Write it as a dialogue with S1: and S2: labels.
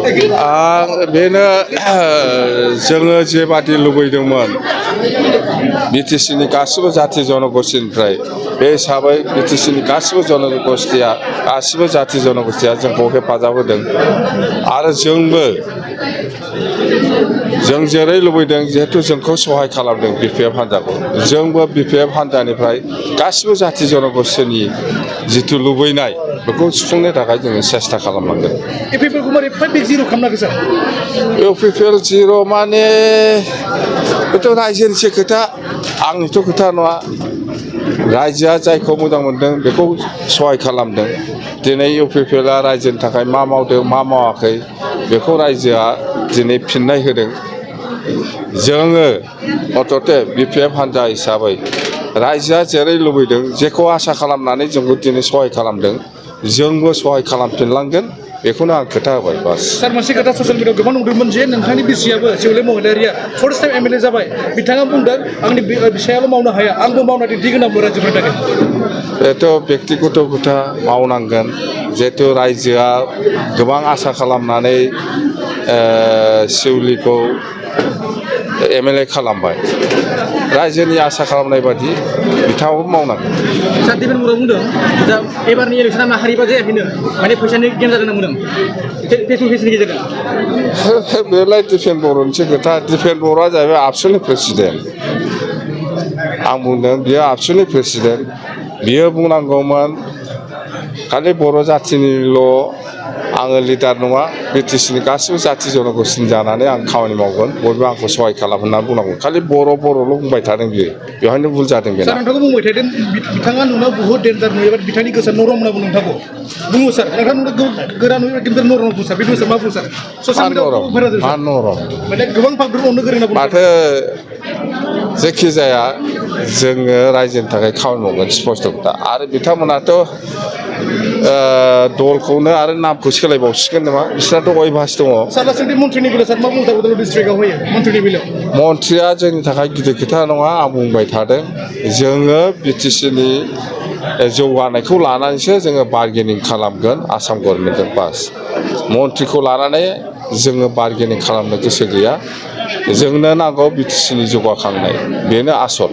S1: आं बेनो जोङो जेबादि लुबैदोंमोन बिटिसिनि गासिबो जाथि जनगोष्ठीनिफ्राय बे हिसाबै बिटिसिनि गासिबो जनगोष्ठीया गासिबो जाथि जनगोष्ठीया जोंखौ हेफाजाब होदों आरो जोंबो जों जेरै लुबैदों जिहेतु जोंखौ सहाय खालामदों बिपिएफ हान्जाखौ जोंबो बिपिएफ हान्जानिफ्राय गासिबो जाथि जनगोष्ठीनि जिथु लुबैनाय बेखौ सुफुंनो थाखाय जोङो सेस्था खालामनांगोन।
S2: इउपिपिएलखौ मारै 5-0 खालामनांगौ सार?
S1: इउपिपिएल 0 माने बेथ' रायजोनिसो खोथा आंनिथ' खोथा नङा। रायजोआ जायखौ मोजां मोनदों बेखौ सहाय खालामदों। दिनै इउपिपिएलआ रायजोनि थाखाय मा मावदों मा मावाखै बेखौ रायजोआ दिनै फिननाय होदों। जोङो मथथे बिपिएफ हान्जा हिसाबै रायजोआ जेरै लुबैदों जेखौ आसा खालामनानै जोंखौ दिनै सहाय खालामदों जोंबो सहाय खालामफिनलांगोन बेखौनो आं खोथा होबाय बास।
S2: सार मोनसे खोथा ससियेल मिडियायाव गोबां नुदोंमोन जे नोंथांनि बिसियाबो सेउले महिलारिया फार्स्ट टाइम एमएलए जाबाय बिथाङा बुंदों आंनि फिसायाल' मावनो हाया आंबो मावना दिन्थिगोन होनना रायजोफोरनि थाखाय।
S1: बेथ' बेक्तिगत खोथा मावनांगोन जिहेतु रायजोआ गोबां आसा खालामनानै सेउलिखौ एमएलए खालामबाय रायजोनि आसा खालामनाय बादि बिथाङाबो मावनांगोन।
S2: सार दिपेन बर'आ बुंदों दा एबारनि इलेक्सना माहारिबा जायाखैनो माने फैसानि गेम जादों होनना बुंदों फेसनि गेजेरजों।
S1: बेलाय दिपेन बर'निसो खोथा दिपेन बर'आ जाहैबाय आबसुनि प्रेसिडेन्ट। आं बुंदों बियो आबसुनि प्रेसिडेन्ट बियो बुंनांगौमोन खालि बर' जाथिनिल' आङो लिडार नङा बिटिसिनि गासिबो जाथि जनगोष्ठीनि जानानै आं खामानि मावगोन बयबो आंखौ सहाय खालाम होननानै बुंनांगौ खालि बर'ल' बुंबाय थादों बियो बेवहायनो भुल जादों बेना।
S2: सार नोंथांखौ बुंबाय थादों बिथाङा नुनायाव बुहुत डेन्जार नुयो बिथांनि गोसोआ नरम होनना बुङो नोंथांखौ बुङो सार नोंथां गोरा नुयो खिन्थु नरम बुङो सार बे बुस्थुआ मा बुङो सार ससियेल मिडियायाव
S1: नरम
S2: माने गोबां फागफोर अननो गोरों होनना बुङो।
S1: माथो जेखि जाया जोङो रायजोनि थाखाय खामानि मावगोन स्पस्त' खोथा आरो बिथांमोनाथ' दलखौनो आरो नामखौ सोलायबावसिगोन नामा बिसोरनाथ' अयभास दङ।
S2: सार दासान्दि मन्थ्रिनि बेलायाव सार मा बुंदों उदालगुरि डिस्ट्रिक्टआव होयो मन्थ्रिनि बेलायाव?
S1: मन्थ्रिया जोंनि थाखाय गिदिर खोथा नङा आं बुंबाय थादों जोङो बिटिसिनि जौगानायखौ लानानैसो जोङो बार्गेनिं खालामगोन आसाम गभर्नमेन्टजों बास। मन्थ्रिखौ लानानै जोङो बार्गेनिं खालामनो गोसो गैया जोंनो नांगौ बिटिसिनि जौगाखांनाय बेनो आसल।